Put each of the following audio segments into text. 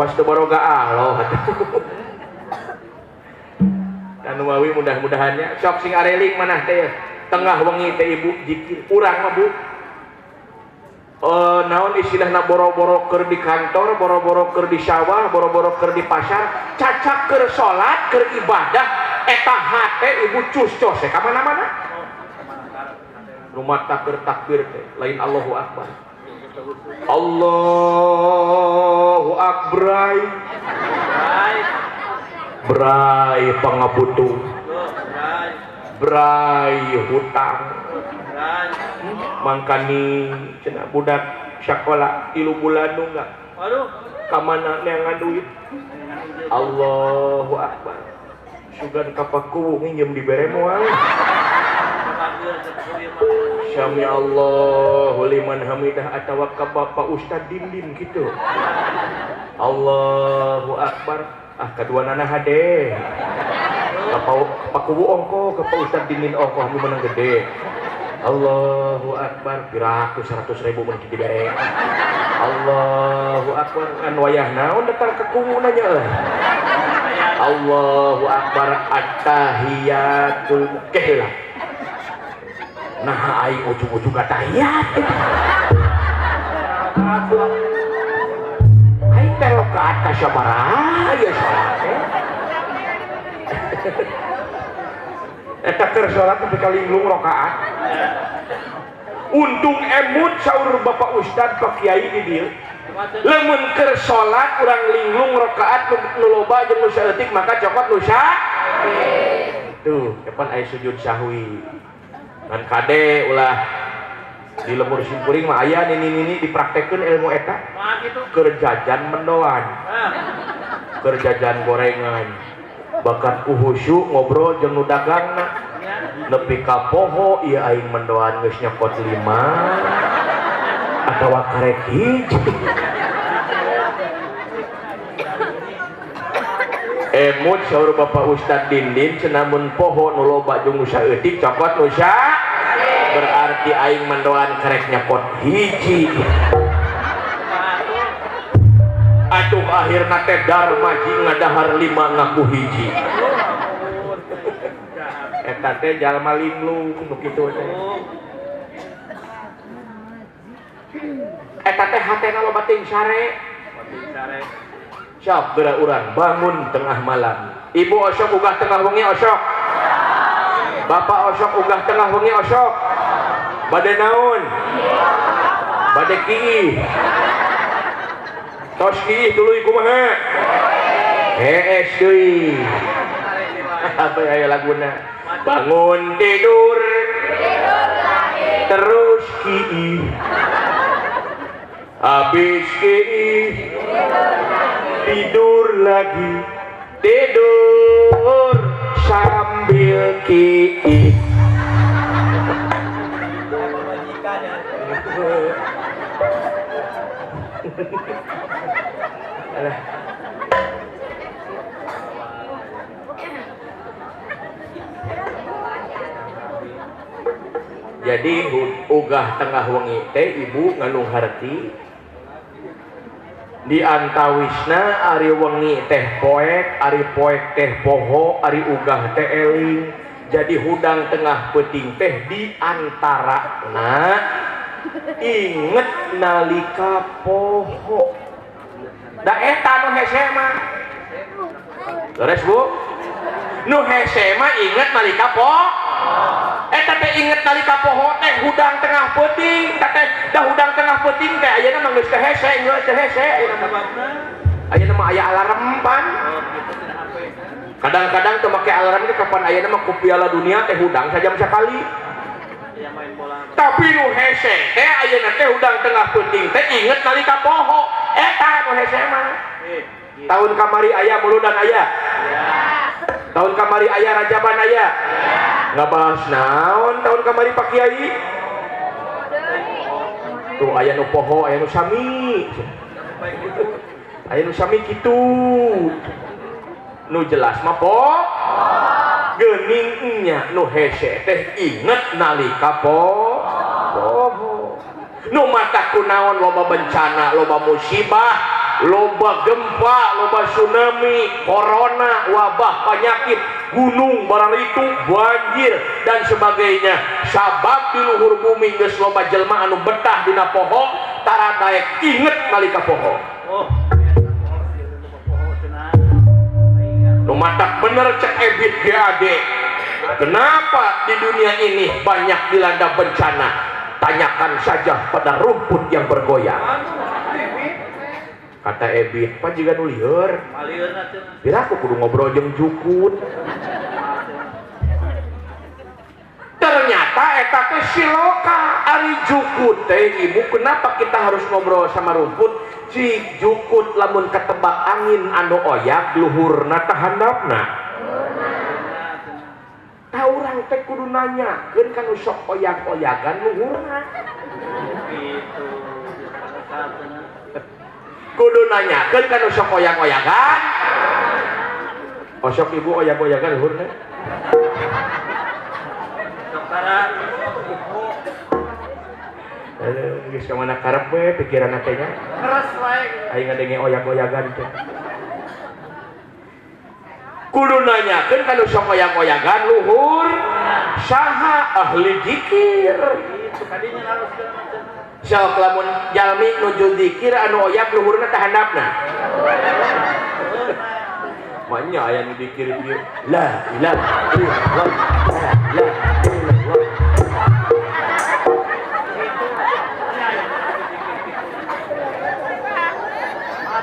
Kos teu baroga Allah atuh. Dan wawi mudah-mudahannya sok sing areling manah teh tengah wengi teh ibu jikir urang mah bu. Naon istilahna boro-boro keur di kantor, boro-boro keur di sawah, boro-boro keur di pasar, cacak keur salat, keur ibadah eta hate ibu cus-cos ka mana-mana. Rumah takbir takbir teh lain Allahu Akbar. Allahu Akbar. Brai pangabutuh, brai hutang, mangkani cenah budak sakola 3 bulan nunggak. Waduh, ka mana neangan duit? Allahu Akbar. Sugan ka Pakuwu nginjem dibere moal. Sami Allahu liman hamidah atawa ka Bapak Ustad Dindin kitu. Allahu Akbar. Ah kaduanana hade. Ka Pakuwu ongko, ka Pak Ustad Dindin ongko nu menang gede. Allahu Akbar, piraku 100.000 mun dibere. Allahu Akbar, kan wayah naon datang ke kuwu nanya euy. Allahu Akbar at-tahiyatul mukehlah. Nah aing ujung-ujung atahiyat. Aing teh rakaat ka sabaraha ieu salat teh. Eta keur salat nepi ka linglung rakaat. Untung emut saur Bapak Ustad Pak Kiai di dieu. Lamun keur salat urang linglung rakaat nu loba jeung nu saeutik maka cokot nu sa. Tuh, kapan aya sujud sahwi. Ngan kade ulah di lemur simpuring mah aya nini-nini dipraktekeun ilmu eta. Keur jajan mendoan. Keur jajan gorengan. Bahkan ku khusyuk ngobrol jeung nu dagangna. Nepi ka poho ieu aing mendoan geus nyokot 5 atawa karek hiji. Emut saur Bapak Ustad Dindin cenah mun poho nu loba jeung nu saeutik cokot nu sa berarti aing mendoan karek nyokot hiji. Atuh akhirna teh darmaji ngadahar 5 ngaku hiji. Eta teh jalma linglung nu kitu teh. Eta teh hatena loba teuing sare. Sok geura urang bangun tengah malam. Ibu osok ugah tengah wengi osok. Bapak osok ugah tengah wengi osok. Bade naon? Bade kiih. Tos kiih tuluy kumaha? Hees deui. Apa aya laguna? Bangun tidur, tidur lagi, terus kiih. Habis kiih, tidur lagi, tidur sambil kiih. Jadi ugah tengah wengi teh ibu nganung harti di antawisna ari wengi teh poek, ari poek teh poho, ari ugah teh eling. Jadi hudang tengah peuting teh di antarana inget nalika poho. Da eta nu hese mah. Leres Bu? Nu hese mah inget nalika poho. Eta teh inget nalika poho teh hudang tengah peuting, teh da hudang tengah peuting teh ayeuna mah geus teh hese, geus teh hese ayeuna mah. Ayeuna mah aya alarm pan. Kadang-kadang teu make alarm ge kapan ayeuna mah ku Piala Dunia teh hudang sajam sakali. Tapi nu hese teh ayeuna teh hudang tengah peuting teh inget nalika poho. Eta nu hese mah. Tahun kamari aya muludan aya. Tahun kamari aya rajaban aya. Ngabahas naon tahun kamari Pak Kiai? Tuh aya nu poho, aya nu sami. Aya nu sami kitu. Nu jelas mah po. Geuning nya nu hese teh inget nalika po. Poho. Nu mata kunaon loba bencana, loba musibah. Loba gempa, loba tsunami, corona, wabah penyakit, gunung bararitu, banjir dan sebagainya. Sabab di luhur bumi geus loba jelema anu betah dina poho, tara daek inget nalika poho. Oh. Nu matak bener cek Ebit GAD. Kenapa di dunia ini banyak dilanda bencana? Tanyakan saja pada rumput yang bergoyang. Kata Ebit, Pak jiga nu lieur. Bila aku kudu ngobrol jeung jukut. Ternyata eta teh siloka ari jukut teh ibu. Kenapa kita harus ngobrol sama rumput? Cik jukut lamun ketebak angin anu oyak luhurna tah handapna. Tah urang teh kudu nanyakeun ka nu sok oyak-oyagan luhurna. Gitu. Kudu nanyakeun ka nu sok oyak-oyagan. Osok ibu oyak-oyagan luhurna. Geus ka mana karep we pikiran teh nya. Keras wae. Aing ngadenge oyak-oyagan teh. Kudu nanyakeun ka nu sok oyak-oyagan luhur saha ahli zikir. Itu kadinya harus segala macam. Sok lamun jalmi nuju zikir anu oyak luhurna teh handapna. Maknya aya nu dikir kieu. La ilaha illallah. La ilaha illallah.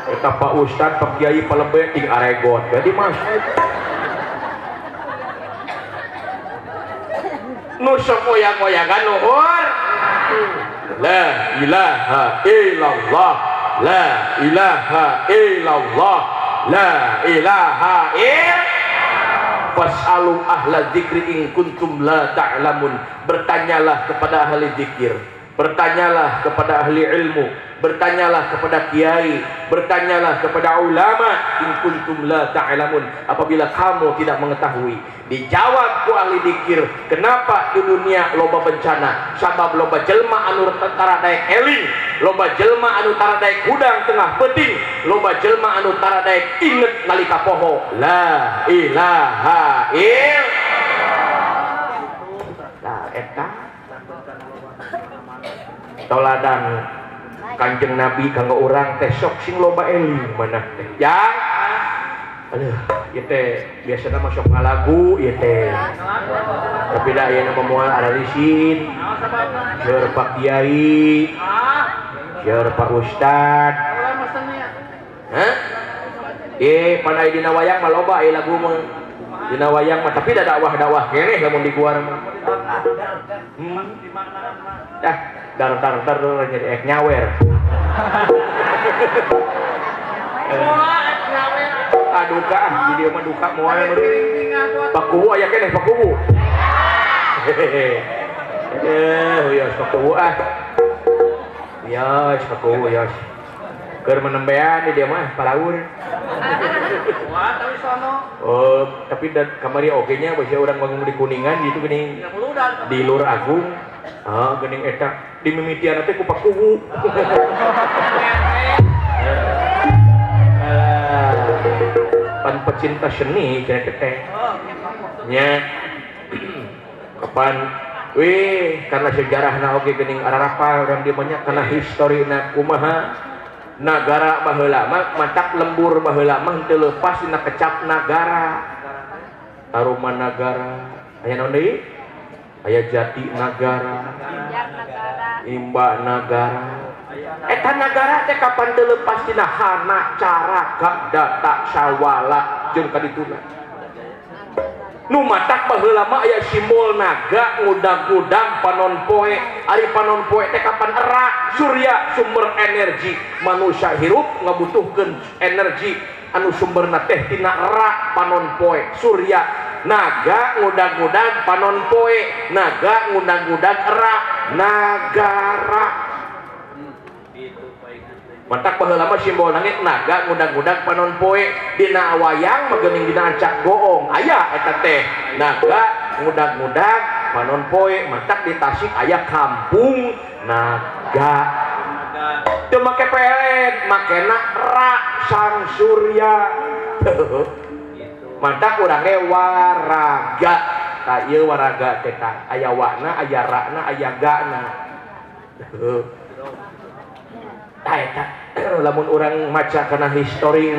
Eta Pak Ustad, Pak Kiai palebe ting aregot. Jadi masjid. Nu sok oyak-oyagan luhur. La ilaha illallah. La ilaha illallah. La ilaha illallah. Fas'alu ahla dzikri in kuntum la ta'lamun. Bertanyalah kepada ahli zikir, bertanyalah kepada ahli ilmu, bertanyalah kepada kiai, bertanyalah kepada ulama in kuntum la ta'lamun, apabila kamu tidak mengetahui. Dijawab ku ahli zikir, kenapa di dunia loba bencana? Sabab loba jelma anu tara daek eling, loba jelma anu tara daek hudang tengah peuting, loba jelma anu tara daek inget nalika poho. La ilaha illallah. Nah, eta toladan Kanjeng Nabi kanggo urang teh sok sing loba eling manah teh. Ya. Aduh, ieu teh biasana mah sok ngalagu ieu teh. Tapi da ayeuna mah moal aralisin. Seur Pak Kiai, seur Pak Ustad. Hah? Pan aya dina wayang mah loba aya lagu mah. Dina wayang mah tapi da dakwah-dakwah keneh lamun diguar mah. Dah dar dar dar jadi ek nyawer. Aduka ah di dieu mah duka moal meureun. Pak Kuwu aya keneh Pak Kuwu. Hehehe. Wios Pak Kuwu ah. Wios Pak Kuwu wios. Keur menembean di dieu mah palaur. Wah, tapi sono. Oh, tapi dan kamari oge nya basa urang bangun di Kuningan gitu geuning. Di Lur Agung. Ah, geuning eta di mimitian teh ku Pak Kuwu. Pan pecinta seni cenah teh. Nya. Kapan wih karena sejarahna oge geuning ararapal urang dieu mah nya karena historina kumaha nagara baheula mah matak lembur baheula mah teu leupas dina kecap nagara. Tarumanagara aya naon deui? Aya Jati Nagara, Imba Nagara. Eta nagara teh kapan teu leupas dina hana cara data sawala jeung kadituna. Nu matak baheula mah aya simbol naga ngudag-ngudag panon poe. Ari panon poe teh kapan era surya sumber energi. Manusia hirup ngabutuhkeun energi anu sumberna teh tina era panon poe surya. Naga ngudag-ngudag panon poe, naga ngudag-ngudag era nagara. Matak baheula mah simbol langit naga ngudag-ngudag panon poe dina wayang mah geuning dina ancak goong aya eta teh naga ngudag-ngudag panon poe. Matak di Tasik aya kampung naga. Teu Make PLN, makena ra Sang Surya. Gitu. Mantak urang ge waraga. Tah, ieu waraga teh, tah aya wana, aya rana, aya gana. Tah, eta lamun urang maca kana histori.